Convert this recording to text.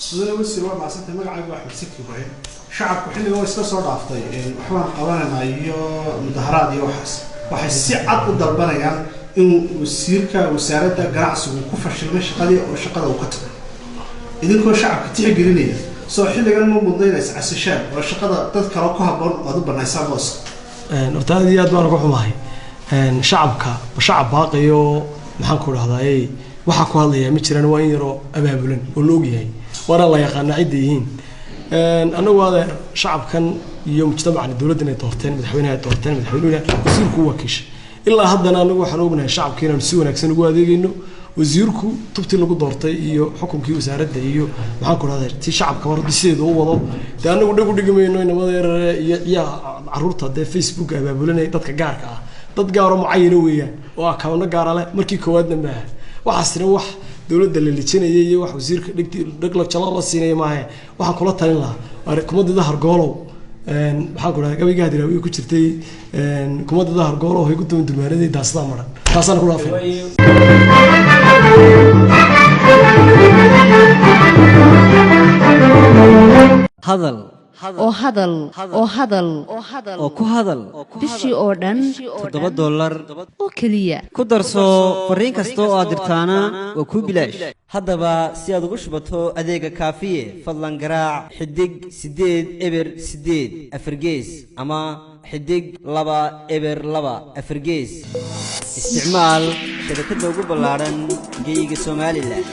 Sudane wasiir, waa mahadsantay. Magacaygu Axmed Saki Ibraahim. Shacabku xilliga waa iska soo dhaaftay waxbaan qabanaynaa iyo mudaharaad iyo waxaas. Waxay si cad u dalbanayaan in wasiirka wasaaradda ganacsigu ku fashilmay shaqadii oo shaqada uu ka tago. Idinkoo shacabka tixgelinaya, soo xilligan ma mudnaynaysa casishaan oo shaqada dad kale ku habboon aad u banaysaan booska? Horta aad iyo aad baan uga xumahay. Shacabka shacab baaqayo, maxaan ku dhahdaay, waxaa ku hadlayaa ma jiraan. Waa in yaroo abaabulan oo la ogyahay, waana la yaqaanaa cidda yihiin. Annagu, adeer, shacabkan iyo mujtamacan dowladdan ay doorteen, madaxweynaha ay doorteen, madaxweynuhuna wasiirku u wakiishay. Ilaa haddana anagu waxaan ognahay shacabka inaanu si wanaagsan ugu adeegayno. Wasiirku tubtii lagu doortay iyo xukunkii wasaaradda iyo, maxaan ku dhahday, tii shacabka war sideeda u wado. Dee anagu dheg u dhigi mayno inamada yarare iyo ciyaha caruurta dee Facebook abaabulanaya, dadka gaarka ah, dad gaaro mucayana weeyaan oo akawno gaara leh. Markii koowaadna maaha. Waxaasina wax dowladda la lijinaya iyo wax wasiirka dhegti dheg la jalo la siinaya maahe. Waxaan kula talin lahaa kumadida hargoolow, maxaan ku dhahay, gabayga hadiraawiye ku jirtay, kumadida hargoolow hay ku duwan durmaanadii daasada maran. Taasaan ku dhaafay. Hadal oo hadal oo hadal oo ku hadal bishii oo dhan $7 oo keliya. Ku darso fariin kasta oo aad dirtaana waa kuu bilaash. Haddaba si aad ugu shubato adeega Kaafiye, fadlan garaac xidig 8 0 8 afargees ama xidig 2 0 2 afargees. Isticmaal shabakadda ugu ballaadhan geyga Somalilan.